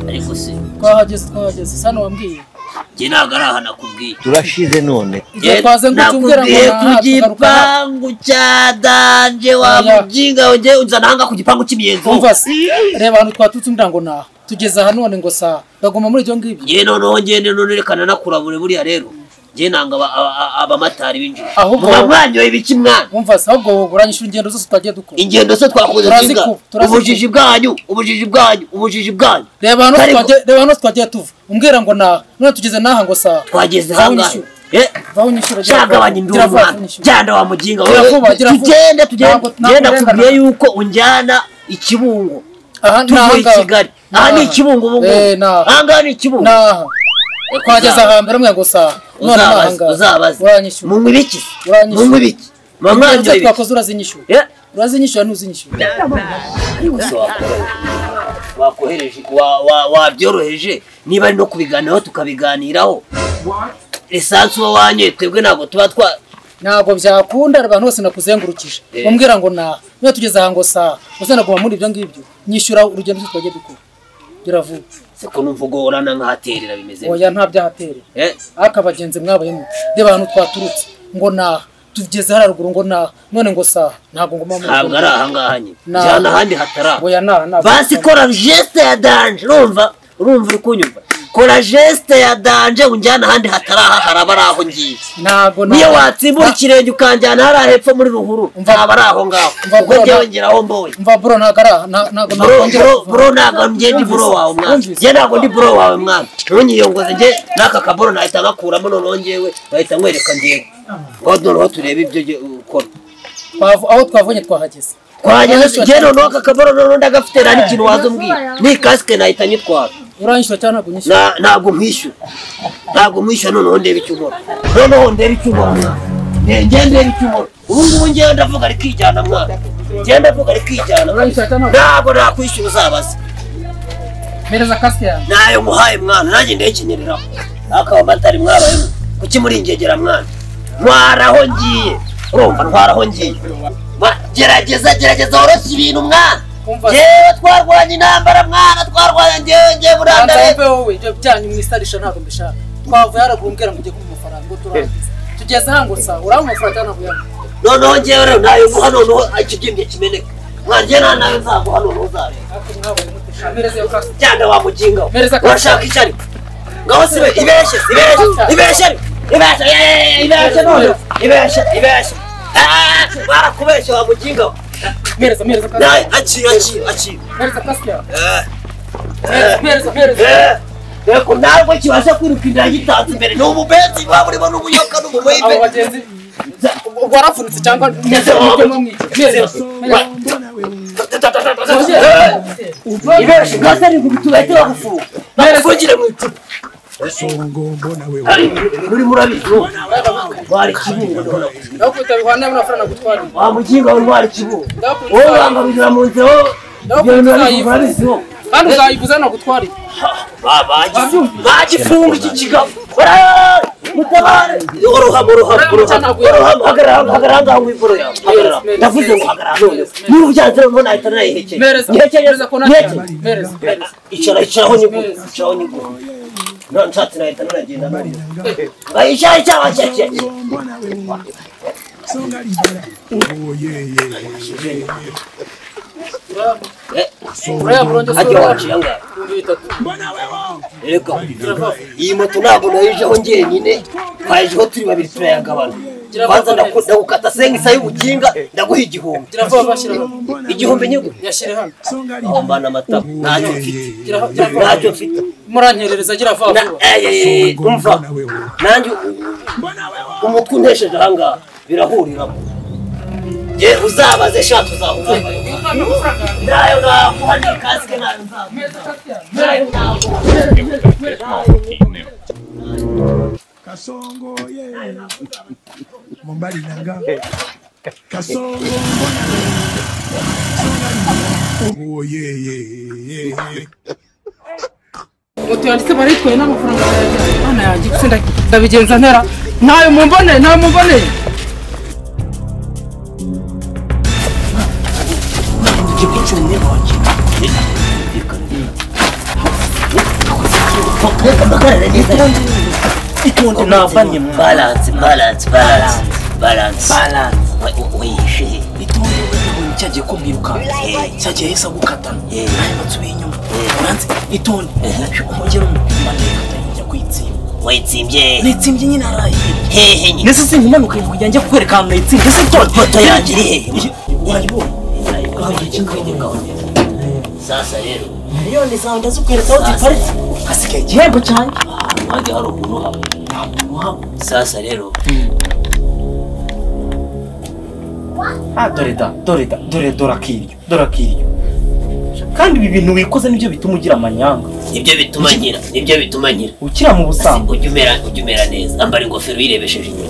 Ariko se twahageze sano wambwiye. Njye ntabwo ari aha nakubwiye. Turashize none. Twaze ngo tumbwira ngo ku gipangu cya danje wa mujinga ujye unzana hanga ku gipangu cy'imiyenzi. Umva se reba ahantu twatutse umbwira ngo naha. Tugeze aha none ngo saha. Ndaguma muri ibyo ngibyo. Njye noneho ngende none rekana nakurabure buriya rero. Njye nanga abamatari binjira. Muba mwanyoye ibiki mwana? Umva se ahubwo uranyishyura ingendo zose twagiye dukora. Ingendo se twakoze zinga. Ubujiji bwanyu, ubujiji bwanyu, ubujiji bwanyu. Reba hano twagiye tuva. Umbwira ngo naha. None tugeze naha ngo saha. Twageze hanga. Vaho unyishyura. Shagabanya induru mwana. Jyana wa mujinga. Tugende tugende. Ngenda kubwiye yuko unjyana ikibungo. Aha tuvuye i Kigali. Aha ni ikibungo ubu ngubu. Aha ngaha ni ikibungo. Naha. Twageze ahambere mwe ngo saha. None aha uzabaze. Munywa ibiki? Munywa ibiki? Mama njye twakoze urazinyishyura. Urazinyishyura ntuzinyishyura. Ariko se wakohereje wabyoroheje niba ari no kubiganiraho tukabiganiraho. Lisansi uba wanyoye twebwe ntabwo tuba twa ntabwo byakunda abantu bose nakuzengurukije. Umbwira ngo naha. None tugeze aha ngo saha. Uze naguma muri ibyo ngibyo. Nyishyura urugendo twagiye dukora. Gira vuba. Siko numva ugorana nkahaterera bimeze. Oya nta byahaterera. Aka bagenzi mwabaye mu. Reba ahantu twaturutse ngo naha. Tugeze haruguru ngo naha. None ngo saha. Ntabwo nguma muri. Ntabwo ari aha ngaha nyine. Jyana ahandi hatara. Oya naha naha. Basi kora geste ya danger urumva? Urumva uri kunyumva? Kora geste ya danger unjyana ahandi hatara aha haraba ari aho ngiye. Ntabwo niyo watsimbura ikirenge ukanjyana hariya hepfo muri ruhuru ntabwo ari aho ngaho. Ubwo njyewe ngeraho mboye. Umva bro ntabwo ari aha ntabwo nongera. Bro ntabwo njye ndi bro wawe mwana. Njye ntabwo ndi bro wawe mwana. Ntunyiyongoze njye n'aka kaboro nahita ngakuramo noneho njyewe ngahita nkwereka njyewe. Ngo noneho turebe ibyo ukora. Aho twavunye twahageze. Twahageze njye noneho aka kaboro noneho ndagafite nta n'ikintu waza umbwira. Ni kasike nahita nyitwara. Uranyishyura cyangwa ntabwo unyishyura? Ntabwo nkwishyura. Ntabwo nkwishyura noneho ndebe icyo ukora. Noneho ndebe icyo ukora mwana. Njye ndebe icyo ukora. Ubu ngubu njyewe ndavuga ari kwijyana mwana. Njye ndavuga ari kwijyana. Ntabwo nakwishyura uzabaze. Mpereza kasike yanjye. Nayo muhaye mwana nanjye ndayikenyereraho. Aka bamatari mwabayemo. Kuki muri ingegera mwana? Ntwaraho ngiye. Urumva ntwaraho ngiye. Gerageza gerageza woroshye ibintu mwana. Jewe twarwanye intambara mwana twarwanye njyewe ngiye burandare. Mbe wowe ibyo byanyu mwisarisha ntabwo mbishaka. Twavuye haruguru umbwira ngo ugiye kumpa amafaranga ngo turangize. Tugeze aha ngo sawa urampa amafaranga ntabwo uyampa. Noneho njyewe rero nayo nguha noneho ikibyimbye kimeneka. Mwana njye nta nayo nzaguha noneho uzareba. Jyana wa mujinga we. Urashaka iki ariko? Ngaho sibe ibeshye ibeshye ibeshye ibeshye ibeshye noneho ibeshye ibeshye. Barakubeshye wa mujinga we. Mpereza mpereza kasike. Nayo akira akira akira. Mpereza kasike yawe. Mpereza mpereza. Reko ntabwo kibasha kwiruka inda gitatse imbere ni ububenzi buba burimo n'ubuyoka n'ubuwebe. Abo bagenzi warapfunitse cyangwa mwereza. Ibeshye ngase ari kubitubahite bagufunga. Bagufungire mu icupa. Muri murabizi wari kibungo. Ndakubita bihwana n'amafaranga gutwara. Wa mujinga uri wari kibungo. Wowe wangarurira mu nzira wowe. Kandi uzayivuza no gutwara. Bagifunga iki kigabo. Mutabare. Oroha oroha oroha. Oroha hagarara hagarara ngaho wiboro yawe. Hagarara. Ndavuze ngo hagarara none. Niba ubyanze noneho nahita nayihekeye. Mpereza ko mpereza. Icara icaraho nyiguru. Icaraho nyiguru. Nshatse nahita nagenda none. Icara icara icara. Iyi moto ntabwo nayijeho njyenyine, twayijeho turi babiri turayagabana. Kwanza ndagukata senga y'ubuginga ndaguha igihumbi. Igihumbi nyine yashyire hano. Mbana amata ntacyo mfite. Ntacyo mfite. Murankerereza gira vuba vuba. Umva nanjye umutwe untesheje aha ngaha birahuriramo. Je uzabaze sha tuzahura. Nayo nakuha ni kasike nayo nzaguha. Nayo nakuha. Kasongo ye Mombali nanga Kasongo mbona oh ye ye ye. Moto yanditse baritwaye n'amafaranga bana yanjye gusa ndabigenza ntera ntayo mumbone ntayo mumbone. Reka mpagarare neza. Itonde nabanye balance balance balance balance balance. Wishe itonde wewe cyagiye ko mwirukanka cyagiye yesa gukata nayo nsubiye inyuma uranze itonde umugero umandeka njya kwitsimba. Wayitsimbye? Nitsimbye nyine araye. Hehe nyine. Nese sinkumanuka ngo njye kukwereka ahantu nayitsimbye se itonde. Moto yanjye iri hehe? Wayibonye? Sasa rero miliyoni zawe ndazikwereka aho ziparitse. Hasigaye igihembo cyanjye. Wajya hari umuntu uhaba. Nta muntu uhaba. Sasa rero dore da dore da dore dore akiryo dore akiryo. Kandi ibi bintu wikoze nibyo bituma ugira amanyanga. Nibyo bituma ngira, nibyo bituma ngira. Ukira mu busambo. Ujya umera neza. Ambara ingofero uyirebesheje inyuma.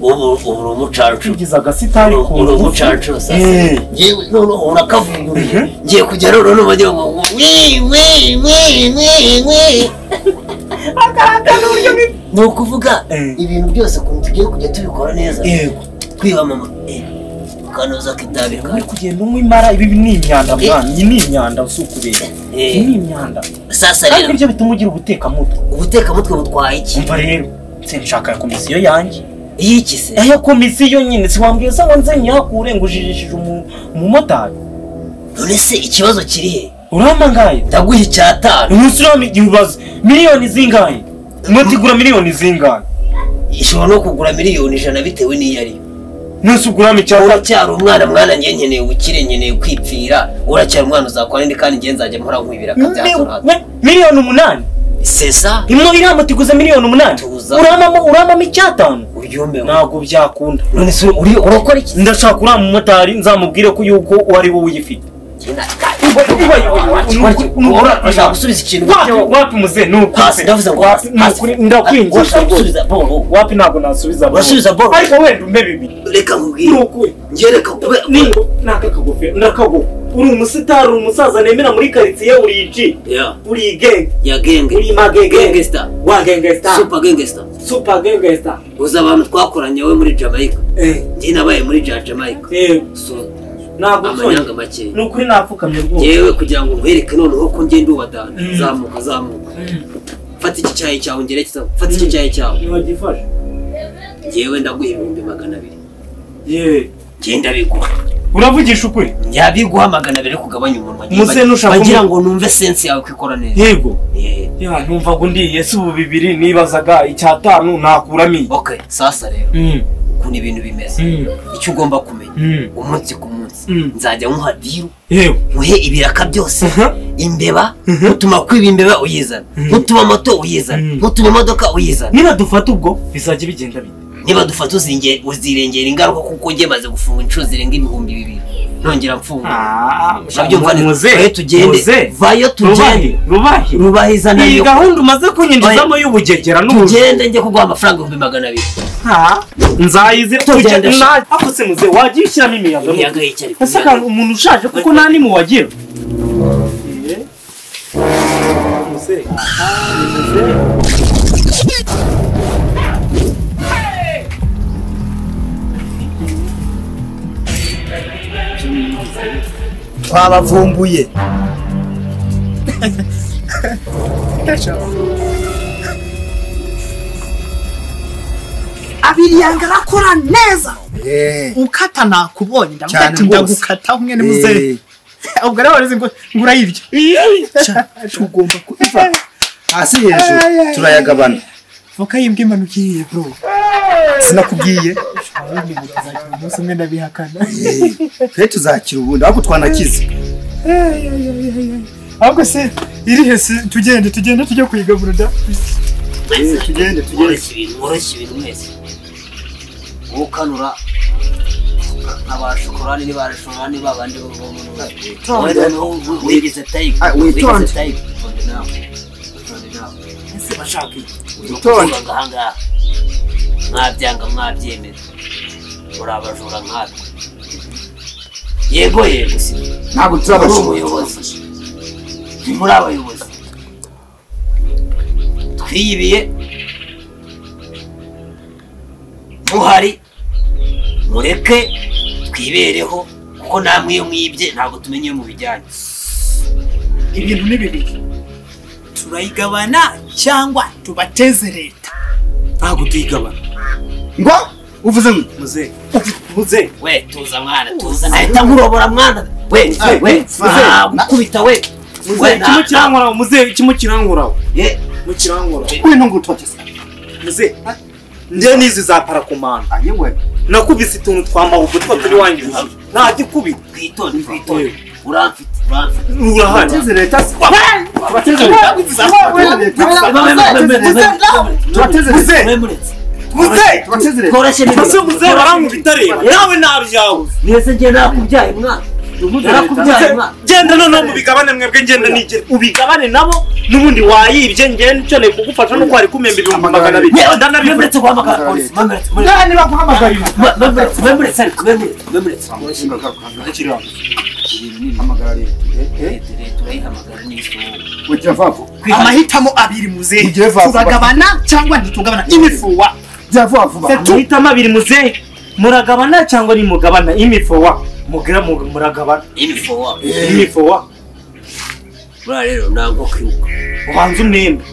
Ubu uri umucacu. Ugize agasitari ku uri umucacu sasa. Yewe none urakavuguriye. Ngiye kujya rero none bagira ngo wi wi wi wi wi. Ni ukuvuga ibintu byose ukuntu tugiye kujya tubikora neza. Yego. Kwiba mama. Kanoza kitabi uri kugenda unywa imara ibi ni imyanda mwana, iyi ni imyanda usukubera. Iyi ni imyanda. Sasa rero ibyo bituma ugira ubutekamutwe. Ubutekamutwe butwaye iki? Umva rero, nshaka komisiyo yanjye. Y'iki se? Ayo komisiyo nyine si wambwiye se ngo nze nyakure ngo ujijishije umumotari. None se ikibazo kiri he? Uramangaye? Ndaguha icyatanu. Umunsi urama igihubazo. Miliyoni zingahe? Moto igura miliyoni zingahe? Ishobora no kugura 100,000,000 bitewe n'iyo ariyo. Nusuguramo icyapa. Uracyari umwana mwana, ngiye nkeneye ubukire, nkeneye kwipfira. Uracyari umwana uzakora indi kandi ngiye nzajya mpora nkwibira akabyato. 8,000,000. Sesa. Imwe iriya moto iguze 8,000,000. Uramamo icyatanu. Ubyumve. Ntabwo byakunda. None se uri urakora iki? Ndashaka uriya mumotari nzamubwire ko yuko wari wowe uyifite. Urashaka gusubiza ikintu wapi muze nuko hasi ndavuze ngo hasi ndakwinginze gusubiza boro wapi ntabwo nasubiza boro urasubiza boro ariko wenda umpe bibiri reka nkubwire nuko ngereka ni nakakagofero ndakago uri umusitari uri umusaza nemera muri quartier uri G uri gang ya gang uri magenge gangster wa gangster super gangster super gangster uza abantu twakoranye we muri Jamaica njye nabaye muri Jamaica ntabwo amanyanga make nukuri napfukamye rwose yewe kugira ngo nkwereke noneho ko ngende ubadana zamuka zamuka fata iki cyayi cyawe ngerekeza fata iki cyayi cyawe ntiwagifashe yewe ndaguha 200,000 ye genda biguha uravugisha ukuri yabiguha 200 kugabanya umunwa muze nushaka bagira ngo numve sense yawe kwikora neza yego ya numva ngo ndiye si ubu bibiri nibazaga icyatanu nakuramo iyi okay sasa rero ukuntu ibintu bimeze icyo ugomba kumenya umunsi ku munsi nzajya nkuha diru nkuhe ibiraka byose imbeba ntutuma kwiba imbeba uyizana ntutuma moto uyizana ntutuma imodoka uyizana niba dufata ubwo bizajya bigenda bite niba dufata uzirengera ingaruka kuko njye maze gufunga inshuro zirenga 2000 nongera mfunga urabyumva neza tugende vayo tugende rubahi rubahiza nayo iyi gahunda umaze kunyinjizamo y'ubugegera n'ubugende njye kuguha amafaranga 200,000 nzayize tugende ako se muze wagiye ushyiramo imiyaga imiyaga y'icyo ese kandi umuntu ushaje kuko nta nimu wagira muze twabavumbuye abiri yanjye arakora neza ukata nakubonye ndavuga ati ndagukata umwe ni muzehe ubwo rero warize ngo urayibye tugomba kubiva hasi hejuru turayagabana voka y'imbwa imanukiye bro sinakubwiye umunsi umwe ndabihakana twe tuzakira ubundi ahubwo twanakize ahubwo se iri hese tugende tugende tujye kuyigabura da tugende tugende woroshye ibintu mwese ukanura abashokorani nibarashorani babandi wigeze tayiga witonde ese bashaka witonde ahangaha mwabyanga mwabyemera muri abajura nkatwe yego yego si ntabwo turabashobora umuyobozi muri abayobozi twiyibiye muhari mureke twibereho kuko namwe iyo mwibye ntabwo tumenye mu bijyanye ibintu ni bibiri Turayigabana cyangwa tubateze leta? Ntabwo tuyigabana. Ngo uvuze ngo muze muze we tuza mwana tuza nahita nkurobora mwana we we gukubita we muze kimwe kirankora muze kimwe kirankora ye mukirankora we ntungu twatese muze nje nizi za parakomanda ayewe nakubise utuntu twa mabugu two turi wangije nta gikubita twitonde twitonde uramfite uramfite urahari tubateze leta tubateze leta tubateze leta muze tubateze leta koroshye muze muze barankubita reba nawe nabyawe nese ngiye nakubyaye mwana narakubyaye mwana genda noneho mubigabane mwebwe ngenda nigere ubigabane nabo n'ubundi wayibye ngende nkeneye kugufasha nuko wari kumemba 200,000 ndanabivuze guhamagara polisi nani baguhamagarira memuretse ariko memuretse hamagara leta turayihamagara n'iso ugira vavu amahitamo abiri muzehe Ugire vuba vuba. turagabana cyangwa ntitugabana imifuwa gira vuba vuba amahitamo abiri muzehe muragabana cyangwa nimugabana imifowa mugira muragabana imifowa imifowa buriya rero ntabwo kwibuka ubanza umwembe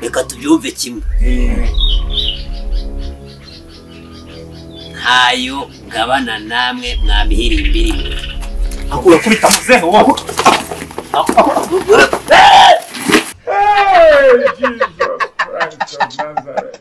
reka tubyumve kimwe ntayo ngabana namwe mwamihirimbiri urakubita muzehe wowe. Hey, Jesus Christ of Nazareth.